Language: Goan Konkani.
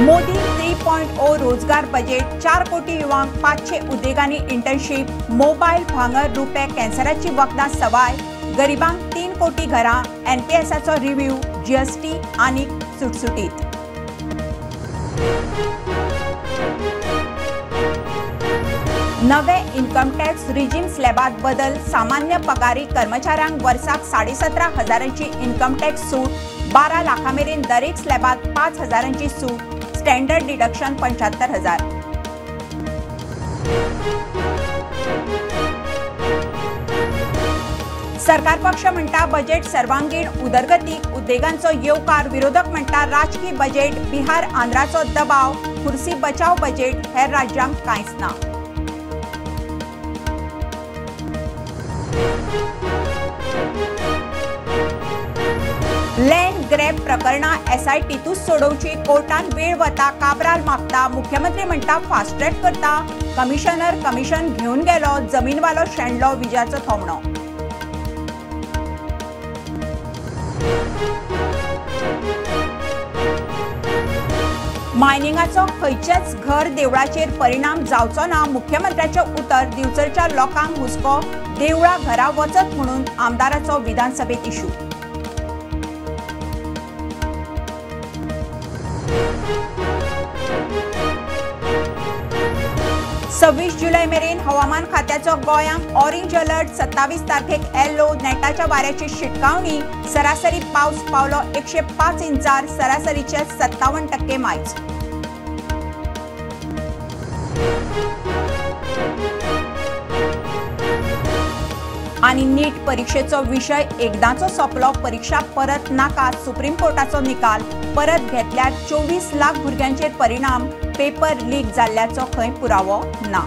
मोदी 3.0 रोजगार बजेट 4 कोटी युवांक 500 उद्देगांनी इंटर्नशीप मोबायल भांगर रुपे कॅन्सराची वखदां सवाय गरिबांक 3 कोटी घरां एनपीएसाचो रिव्ह्यू जीएसटी आनी सुटसुटीत। नवे इन्कम टॅक्स रिजीम स्लॅबात बदल सामान्य पगारी कर्मचाऱ्यांक वर्साक 17,500 इन्कम टॅक्स सूट 12 लाखां मेरेन दरेक स्लॅबात 5,000 सूट स्टँडर्ड डिडक्शन 75,000। सरकार पक्ष म्हणटा बजेट सर्वांगीण उदरगतीक उद्देगांचो येवकार विरोधक म्हणटा राजकी बजेट बिहार आंध्राचो दबाव खुर्सी बचाव बजेट हेर राज्यांक कांयच ना। लँड ग्रॅब प्रकरणा एसआयटीतूच सोडोवची कोर्टान वेळ वता काब्राल मागता मुख्यमंत्री म्हणटा फास्ट ट्रॅक करता कमिशनर कमिशन घेवन गेलो जमीनवालो शेणलो विजाचो थोमणो। मायनिंगाचो खंयचेच घर देवळाचेर परिणाम जावचो ना मुख्यमंत्र्याचें उतर दिवचलच्या लोकांक हुस्को देवळा घरा वचत म्हणून आमदाराचो विधानसभेत इश्यू। 26 जुलै मेरेन हवामान खात्याचो गोंयांक ऑरेंज अलर्ट 27 तारखेक येलो नेटाच्या वाऱ्याची शिटकावणी सरासरी पावस पावलो 105 इंचार सरासरीचे 57% मायज। आनी नीट परीक्षेचो विशय एकदांचो सोंपलो परीक्षा परत नाका सुप्रीम कोर्टाचो निकाल परत घेतल्यार 24 लाख भुरग्यांचेर परिणाम पेपर लीक जाल्ल्याचो खंय पुरावो ना।